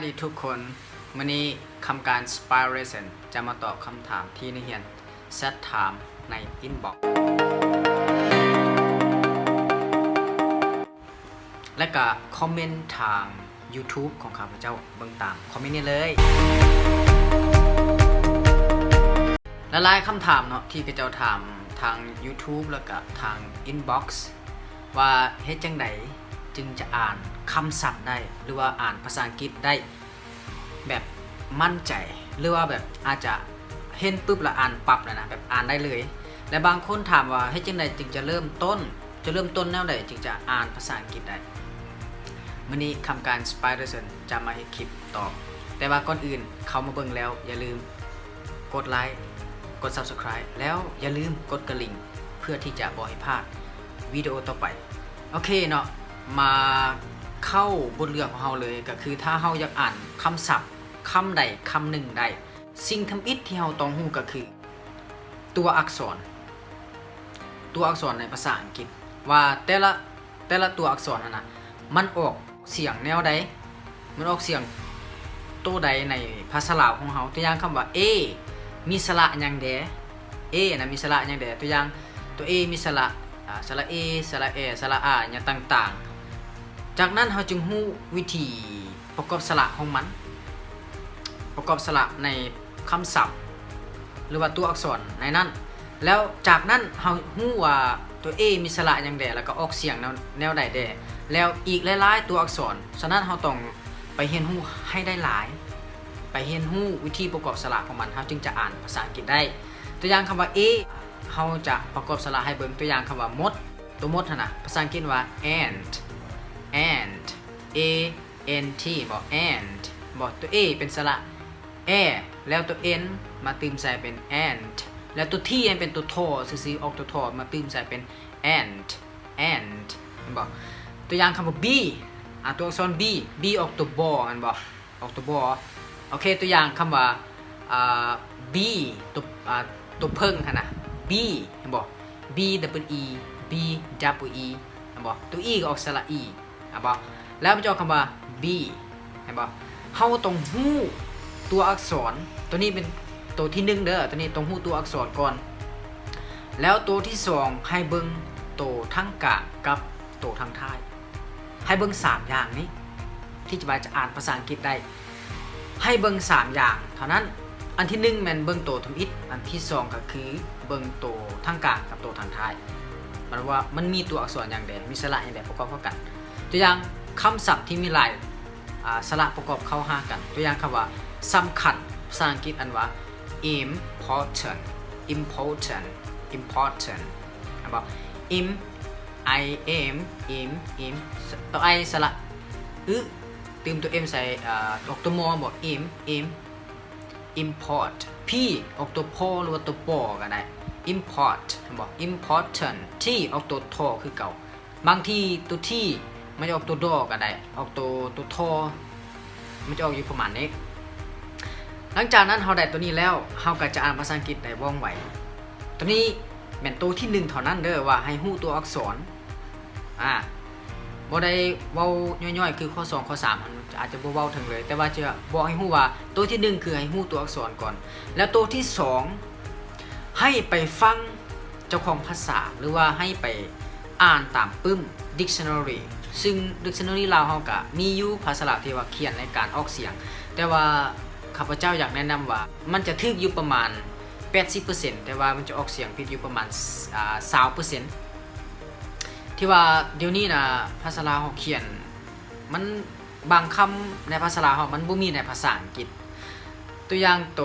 ສະບາຍດີທຸກຄົນ, ມື້ນີ້ຄຳການ Spy Lesson ຈະມາຕອບຄຳຖາມທີ່ນັກຮຽນແຊັດຖາມໃນ inbox ແລະກະຄອມເມັນທາງ YouTube ຂອງຂ້າພະເຈົ້າ, ເບິ່ງຕາມຄອມເມັນນີ້ເລີຍ. ຫຼາຍໆຄຳຖາມເນາະ ທີ່ເຂົາເຈົ້າຖາມທາງ YouTube ແລະກະທາງ inbox ວ່າເຮັດຈັ່ງໃດຈຶ່ງຈະອ່ານຄຳສັບໄດ້ ຫຼືວ່າອ່ານພາສາອັງກິດໄດ້ແບບໝັ້ນໃຈ ຫຼືວ່າແບບອາດຈະເຫັນປຶບແລ້ວອ່ານປັບແລ້ວນະ ແບບອ່ານໄດ້ເລີຍ. ແລະບາງຄົນຖາມວ່າເຮັດຈັ່ງໃດຈຶ່ງຈະເລີ່ມຕົ້ນ ຈະເລີ່ມຕົ້ນແນວໃດຈຶ່ງຈະອ່ານພາສາອັງກິດໄດ້? ມື້ນີ້ຄຳການ Spy Lesson ຈະມາເຮັດຄລິບຕອບ, ແຕ່ວ່າກ່ອນອື່ນເຂົ້າມາເບິ່ງແລ້ວຢ່າລືມ ກົດໄລ, ກົດ Subscribe ແລ້ວຢ່າລືມກົດກະລິ່ງ ເພື່ອທີ່ຈະບໍ່ໃຫ້ພາດວິດີໂອຕໍ່ໄປ. ໂອເຄເນາະ, ມາເຂົ້າບົດເລື່ອງຂອງເຮົາເລີຍ, ກໍຄືຖ້າເຮົາຢາກອ່ານຄຳສັບຄຳໃດຄຳໜຶ່ງໄດ້, ສິ່ງທຳອິດທີ່ເຮົາຕ້ອງຮູ້ກໍຄືຕົວອັກສອນ, ຕົວອັກສອນໃນພາສາອັງກິດ ວ່າແຕ່ລະ ແຕ່ລະຕົວອັກສອນຫັ້ນນະ ມັນອອກສຽງແນວໃດ? ມັນອອກສຽງໂຕໃດໃນພາສາລາວຂອງເຮົາ? ຕົວຢ່າງຄຳວ່າ A ມີສະຫຼະຫຍັງແດ່? A ນະມີສະຫຼະຫຍັງແດ່? ຕົວຢ່າງ ຕົວ A ມີສະຫຼະ ອາ ສະຫຼະ A ສະຫຼະ Ä ສະຫຼະ Ä ຫຍັງຕ່າງໆ. ຈາກນັ້ນເຮົາຈຶ່ງຮູ້ວິທີປະກອບສະຫຼະຂອງມັນ, ປະກອບສະຫຼະໃນຄຳສັບ ຫຼືວ່າຕົວອັກສອນໃນນັ້ນ. ແລ້ວຈາກນັ້ນເຮົາຮູ້ວ່າຕົວ A ມີສະຫຼະຫຍັງແດ່ ແລ້ວກໍອອກສຽງແນວ ແນວໃດແດ່ ແລ້ວອີກຫຼາຍໆຕົວອັກສອນ. ສະນັ້ນເຮົາຕ້ອງໄປຮຽນຮູ້ໃຫ້ໄດ້ຫຼາຍ, ໄປຮຽນຮູ້ວິທີປະກອບສະຫຼະຂອງມັນ, ເຮົາຈຶ່ງຈະອ່ານພາສາອັງກິດໄດ້. ຕົວຢ່າງຄຳວ່າ A ເຮົາຈະປະກອບສະຫຼະໃຫ້ເບິ່ງ. ຕົວຢ່າງຄຳວ່າມົດ, ຕົວມົດຫັ້ນນະ ພາສາອັງກິດວ່າ ant, ant, A N T ບໍ ant ບໍ ຕົວ A ເປັນສະຫຼະ A ແລ້ວຕົວ N ມາຕື່ມໃສ່ເປັນ ant ແລ້ວຕົວ T ໃຫ້ເປັນຕົວທໍຊື່ໆ ອອກຕົວທໍ ມາຕື່ມໃສ່ເປັນ ant, ant ແມ່ນບໍ່? ຕົວຢ່າງຄຳວ່າ B ອາ ຕົວອັກສອນ B, B ອອກຕົວ B ແມ່ນບໍ່? ອອກຕົວ B. ໂອເຄ, ຕົວຢ່າງຄຳວ່າ ອາ B ຕົວ ອາ ຕົວເຜິ້ງຫັ້ນນະ B ແມ່ນບໍ່? B double E, B double E ແມ່ນບໍ່? ຕົວ E ກໍອອກສະຫຼະ E ແມ່ນບໍ່? ແລ້ວມັນຈະອອກຄຳວ່າ B ແມ່ນບໍ່? ເຮົາຕ້ອງຮູ້ຕົວອັກສອນ, ຕົວນີ້ເປັນໂຕທີໜຶ່ງເດີ, ຕົວນີ້ຕ້ອງຮູ້ຕົວອັກສອນກ່ອນ. ແລ້ວໂຕທີສອງ ໃຫ້ເບິ່ງໂຕທາງກາງກັບໂຕທາງທ້າຍ. ໃຫ້ເບິ່ງສາມຢ່າງນີ້ ທີ່ຈະວ່າຈະອ່ານພາສາອັງກິດໄດ້. ໃຫ້ເບິ່ງສາມຢ່າງເທົ່ານັ້ນ. ອັນທີໜຶ່ງແມ່ນເບິ່ງໂຕທຳອິດ, ອັນທີສອງກໍຄືເບິ່ງໂຕທາງກາງກັບໂຕທາງທ້າຍ. ໝາຍວ່າມັນມີຕົວອັກສອນຫຍັງແດ່, ມີສະຫຼະຫຍັງແດ່ປະກອບເຂົ້າກັນ. ຕົວຢ່າງຄຳສັບທີ່ມີຫຼາຍ ອາ ສະຫຼະປະກອບເຂົ້າຫາກັນ. ຕົວຢ່າງຄຳວ່າສຳຄັນ, ພາສາອັງກິດອ່ານວ່າ important, important, important ແມ່ນບໍ່? Im I M, im, im ຕົວ I ສະຫຼະ ອຶ ຕື່ມຕົວ M ໃສ່ ອາ ອອກຕົວ M ບໍ່? Im, im, import. P ອອກຕົວ P ຫຼືວ່າຕົວ P ກໍໄດ້. Import ແມ່ນບໍ່? Important. T ອອກຕົວ T ຄືເກົ່າ. ບາງທີຕົວ T ມັນຈະອອກຕົວ D ກໍໄດ້, ອອກຕົວ ຕົວ T ມັນຈະອອກຢູ່ປະມານນີ້. ຫຼັງຈາກນັ້ນເຮົາໄດ້ຕົວນີ້ແລ້ວ, ເຮົາກໍຈະອ່ານພາສາອັງກິດໄດ້ວ່ອງໄວ. ຕົວນີ້ແມ່ນໂຕທີໜຶ່ງເທົ່ານັ້ນເດີ, ວ່າໃຫ້ຮູ້ຕົວອັກສອນ. ອາ ບໍ່ໄດ້ເວົ້າຍ່ອຍໆ ຄືຂໍ້ສອງ ຂໍ້ສາມ ອາດຈະບໍ່ເວົ້າເຖິງເລີຍ, ແຕ່ວ່າຈະບອກໃຫ້ຮູ້ວ່າ ໂຕທີໜຶ່ງຄືໃຫ້ຮູ້ຕົວອັກສອນກ່ອນ, ແລ້ວໂຕທີສອງ ໃຫ້ໄປຟັງເຈົ້າຂອງພາສາ ຫຼືວ່າໃຫ້ໄປອ່ານຕາມປຶ້ມ dictionary ຊຶ່ງ dictionary ລາວເຮົາກະມີຢູ່ ພາສາລາວທີ່ວ່າຂຽນໃນການອອກສຽງ, ແຕ່ວ່າຂ້າພະເຈົ້າຢາກແນະນຳວ່າ ມັນຈະຖືກຢູ່ປະມານ ແປດສິບເປີເຊັນ ແຕ່ວ່າມັນຈະອອກສຽງຜິດຢູ່ປະມານ ອາ ຊາວເປີເຊັນ ທີ່ວ່າດຽວນີ້ນະ ພາສາລາວເຮົາຂຽນ ມັນ ບາງຄຳໃນພາສາລາວເຮົາມັນບໍ່ມີໃນພາສາອັງກິດ. ຕົວຢ່າງໂຕ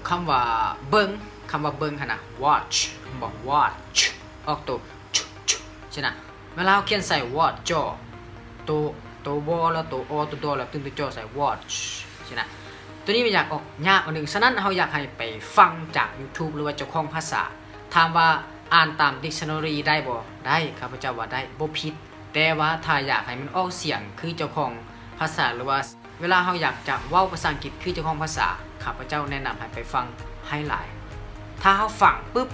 ຄຳວ່າເບິ່ງ, ຄຳວ່າເບິ່ງຫັ້ນນະ watch ແມ່ນບໍ່? Watch ອອກໂຕ ch ch ຊີ້ນະ. ເວລາເຮົາຂຽນໃສ່ watch ຈໍ ໂຕ ໂຕ W ແລ້ວໂຕ O ໂຕ D ແລ້ວຕື່ມໂຕ J ໃສ່ watch ຊີ້ນະ. ຕົວນີ້ມັນຢາກອອກຍາກອັນໜຶ່ງ, ສະນັ້ນເຮົາຢາກໃຫ້ໄປຟັງຈາກ YouTube ຫຼືວ່າເຈົ້າຂອງພາສາ. ຖາມວ່າອ່ານຕາມ dictionary ໄດ້ບໍ່? ໄດ້, ຂ້າພະເຈົ້າວ່າໄດ້, ບໍ່ຜິດ. ແຕ່ວ່າຖ້າຢາກໃຫ້ມັນອອກສຽງຄືເຈົ້າຂອງພາສາ ຫຼືວ່າເວລາເຮົາຢາກຈະເວົ້າພາສາອັງກິດຄືເຈົ້າຂອງພາສາ, ຂ້າພະເຈົ້າແນະນຳໃຫ້ໄປຟັງໃຫ້ຫຼາຍ. ຖ້າເຮົາຟັງປຶບ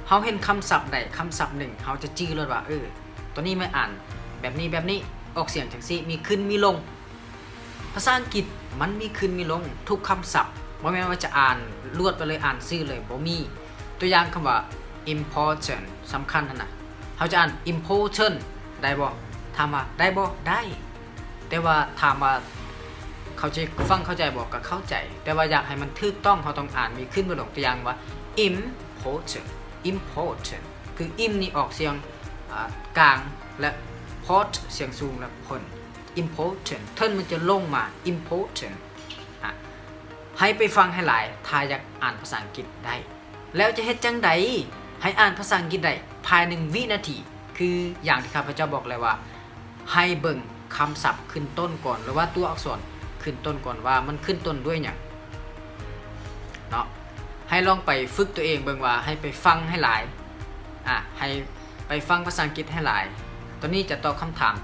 ເຮົາເຫັນຄຳສັບໃດຄຳສັບໜຶ່ງ ເຮົາຈະຈື່ໂລດວ່າ ເອີ ຕົວນີ້ແມ່ນອ່ານແບບນີ້ ແບບນີ້, ອອກສຽງຈັ່ງຊີ້, ມີຂຶ້ນມີລົງ. ພາສາອັງກິດມັນມີຂຶ້ນມີລົງທຸກຄຳສັບ, ບໍ່ແມ່ນວ່າຈະອ່ານລວດໄປເລີຍ, ອ່ານຊື່ເລີຍ, ບໍ່ມີ. ຕົວຢ່າງຄຳວ່າ important ສຳຄັນຫັ້ນນະ, ເຮົາຈະອ່ານ important ໄດ້ບໍ່? ຖາມວ່າໄດ້ບໍ່? ໄດ້. ແຕ່ວ່າຖາມວ່າເຂົ້າໃຈ, ຟັງເຂົ້າໃຈບໍ່? ກໍເຂົ້າໃຈ, ແຕ່ວ່າຢາກໃຫ້ມັນຖືກຕ້ອງ ເຮົາຕ້ອງອ່ານມີຂຶ້ນມີລົງ. ຕົວຢ່າງວ່າ important, important ຄື im ນີ້ອອກສຽງ ອ່າ ກາງ ແລະ port ສຽງສູງ ແລະ pon. important, ton ມັນຈະລົງມາ important. ອະ ໃຫ້ໄປຟັງໃຫ້ຫຼາຍ ຖ້າຢາກອ່ານພາສາອັງກິດໄດ້. ແລ້ວຈະເຮັດຈັ່ງໃດໃຫ້ອ່ານພາສາອັງກິດໄດ້ພາຍໃນໜຶ່ງວິນາທີ? ຄືຢ່າງທີ່ຂ້າພະເຈົ້າບອກແລ້ວວ່າ ໃຫ້ເບິ່ງຄຳສັບຂຶ້ນຕົ້ນກ່ອນ ຫຼືວ່າຕົວອັກສອນຂຶ້ນຕົ້ນກ່ອນວ່າມັນຂຶ້ນຕົ້ນດ້ວຍຫຍັງເນາະ. ໃຫ້ລອງໄປຝຶກຕົວເອງເບິ່ງວ່າ ໃຫ້ໄປຟັງໃຫ້ຫຼາຍ, ອະ ໃຫ້ໄປຟັງພາສາອັງກິດໃຫ້ຫຼາຍ. ໂຕນີ້ຈະຕອບຄຳຖາມ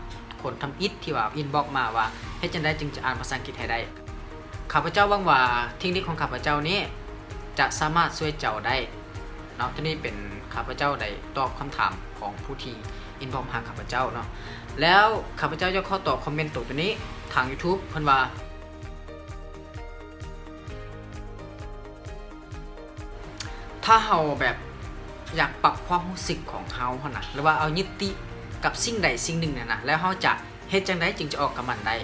ຄົນທຳອິດທີ່ວ່າ inbox ມາວ່າ ເຮັດຈັ່ງໃດຈຶ່ງຈະອ່ານພາສາອັງກິດໃຫ້ໄດ້? ຂ້າພະເຈົ້າຫວັງວ່າເທັກນິກຂອງຂ້າພະເຈົ້ານີ້ຈະສາມາດຊ່ວຍເຈົ້າໄດ້ເນາະ. ໂຕນີ້ເປັນ ຂ້າພະເຈົ້າໄດ້ຕອບຄຳຖາມຂອງຜູ້ທີ່ inbox ຫາຂ້າພະເຈົ້າເນາະ. ແລ້ວຂ້າພະເຈົ້າຢາກຂໍຕອບຄອມເມັນໂຕ ໂຕນີ້ທາງ YouTube ເພິ່ນວ່າ ຖ້າເຮົາແບບຢາກປັບຄວາມຮູ້ສຶກຂອງເຮົາຫັ້ນນະ ຫຼືວ່າເອົາຍຶດຕິດກັບສິ່ງໃດສິ່ງໜຶ່ງຫັ້ນນະ ແລ້ວເຮົາຈະເຮັດຈັ່ງໃດຈຶ່ງຈະອອກຈາກມັນໄດ້?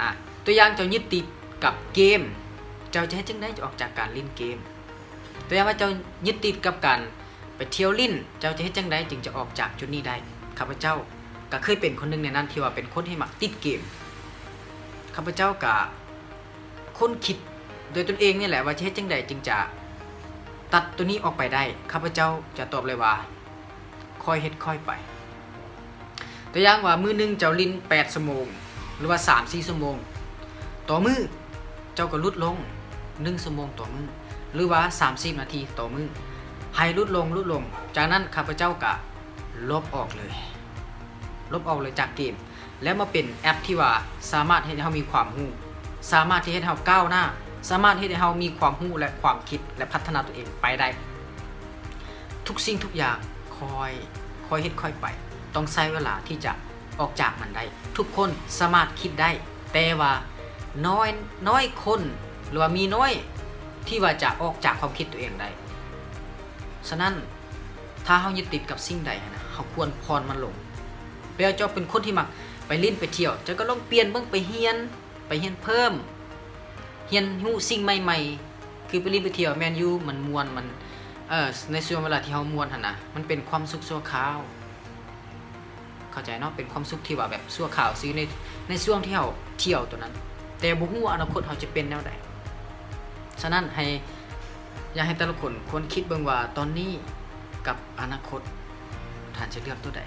ອາ ຕົວຢ່າງເຈົ້າຍຶດຕິດກັບເກມ, ເຈົ້າຈະເຮັດຈັ່ງໃດຈະອອກຈາກການຫຼິ້ນເກມ? ຕົວຢ່າງວ່າເຈົ້າຍຶດຕິດກັບການໄປທ່ຽວຫຼິ້ນ, ເຈົ້າຈະເຮັດຈັ່ງໃດຈຶ່ງຈະອອກຈາກຈຸດນີ້ໄດ້? ຂ້າພະເຈົ້າກໍເຄີຍເປັນຄົນໜຶ່ງໃນນັ້ນທີ່ວ່າເປັນຄົນທີ່ມັກຕິດເກມ. ຂ້າພະເຈົ້າກໍຄົ້ນຄິດໂດຍຕົນເອງນີ້ແຫຼະວ່າຈະເຮັດຈັ່ງໃດຈຶ່ງຈະຕັດໂຕນີ້ອອກໄປໄດ້. ຂ້າພະເຈົ້າຈະຕອບເລີຍວ່າ ຄ່ອຍເຮັດຄ່ອຍໄປ. ຕົວຢ່າງວ່າມື້ໜຶ່ງເຈົ້າຫຼິ້ນແປດຊົ່ວໂມງ ຫຼືວ່າສາມສີ່ຊົ່ວໂມງຕໍ່ມື້, ເຈົ້າກໍຫຼຸດລົງໜຶ່ງຊົ່ວໂມງຕໍ່ມື້ ຫຼືວ່າສາມສິບນາທີຕໍ່ມື້, ໃຫ້ຫຼຸດລົງ ຫຼຸດລົງ. ຈາກນັ້ນຂ້າພະເຈົ້າກະລົບອອກເລີຍ, ລົບອອກເລີຍຈາກເກມ ແລ້ວມາເປັນແອັບທີ່ວ່າສາມາດເຮັດໃຫ້ເຮົາມີຄວາມຮູ້, ສາມາດທີ່ເຮັດໃຫ້ເຮົາກ້າວໜ້າ, ສາມາດເຮັດໃຫ້ເຮົາມີຄວາມຮູ້ ແລະ ຄວາມຄິດ ແລະ ພັດທະນາຕົວເອງໄປໄດ້. ທຸກສິ່ງທຸກຢ່າງຄ່ອຍ, ຄ່ອຍເຮັດຄ່ອຍໄປ, ຕ້ອງໃຊ້ເວລາທີ່ຈະອອກຈາກມັນໄດ້. ທຸກຄົນສາມາດຄິດໄດ້, ແຕ່ວ່ານ້ອຍ, ນ້ອຍຄົນ ຫຼືວ່າມີນ້ອຍທີ່ວ່າຈະອອກຈາກຄວາມຄິດຕົວເອງໄດ້. ສະນັ້ນ ຖ້າເຮົາຍຶດຕິດກັບສິ່ງໃດຫັ້ນນະ, ເຮົາຄວນຜ່ອນມັນລົງ. ແປວ່າເຈົ້າເປັນຄົນທີ່ມັກໄປຫຼິ້ນໄປທ່ຽວ, ເຈົ້າກໍລອງປ່ຽນເບິ່ງ, ໄປຮຽນ, ໄປຮຽນເພີ່ມ, ຮຽນຮູ້ສິ່ງໃໝ່ໆ. ຄືໄປຫຼິ້ນໄປທ່ຽວແມ່ນຢູ່, ມັນມ່ວນ, ມັນ, ເອີ, ໃນຊ່ວງເວລາທີ່ເຮົາມ່ວນຫັ້ນນະ, ມັນເປັນຄວາມສຸກຊົ່ວຄາວ. ເຂົ້າໃຈເນາະ, ເປັນຄວາມສຸກທີ່ວ່າແບບຊົ່ວຄາວຊື່ໃນ, ໃນຊ່ວງທີ່ເຮົາທ່ຽວໂຕນັ້ນ, ແຕ່ບໍ່ຮູ້ວ່າອະນາຄົດເຮົາຈະເປັນແນວໃດ. ສະນັ້ນໃຫ້, ຢາກໃຫ້ແຕ່ລະຄົນຄວນຄິດເບິ່ງວ່າຕອນນີ້ກັບອະນາຄົດ ທ່ານຈະເລືອກໂຕໃດ?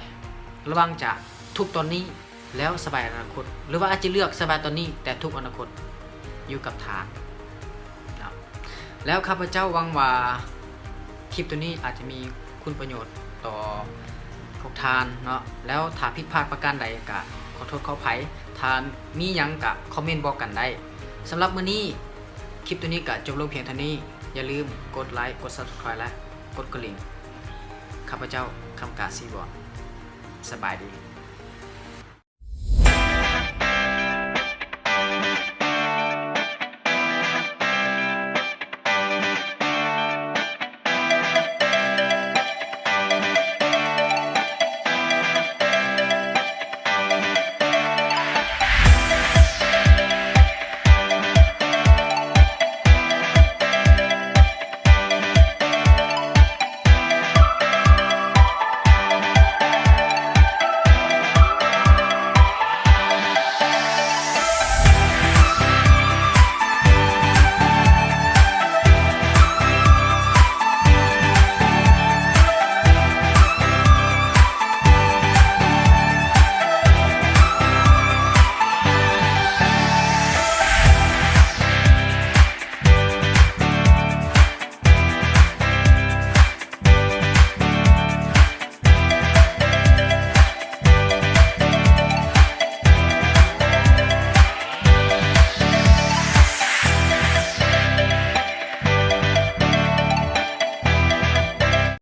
ລະຫວ່າງຈະທຸກຕອນນີ້ແລ້ວສະບາຍອະນາຄົດ, ຫຼືວ່າອາດຈະເລືອກສະບາຍຕອນນີ້ແຕ່ທຸກອະນາຄົດ, ຢູ່ກັບທ່ານເນາະ. ແລ້ວຂ້າພະເຈົ້າຫວັງວ່າຄລິບໂຕນີ້ອາດຈະມີຄຸນປະໂຫຍດຕໍ່ພວກທ່ານເນາະ. ແລ້ວຖ້າຜິດພາດປະການໃດກະຂໍໂທດຂໍອະໄພ, ຖ້າມີຫຍັງກະຄອມເມັນບອກກັນໄດ້. ສຳລັບມື້ນີ້ ຄລິບໂຕນີ້ກະຈົບລົງພຽງເທົ່ານີ້. ຢ່າລືມກົດໄລ, ກົດ Subscribe ແລະ ກົດກະລິ່ງ. ຂ້າພະເຈົ້າ ຄຳກາ ສີບອນ. ສະບາຍດີ.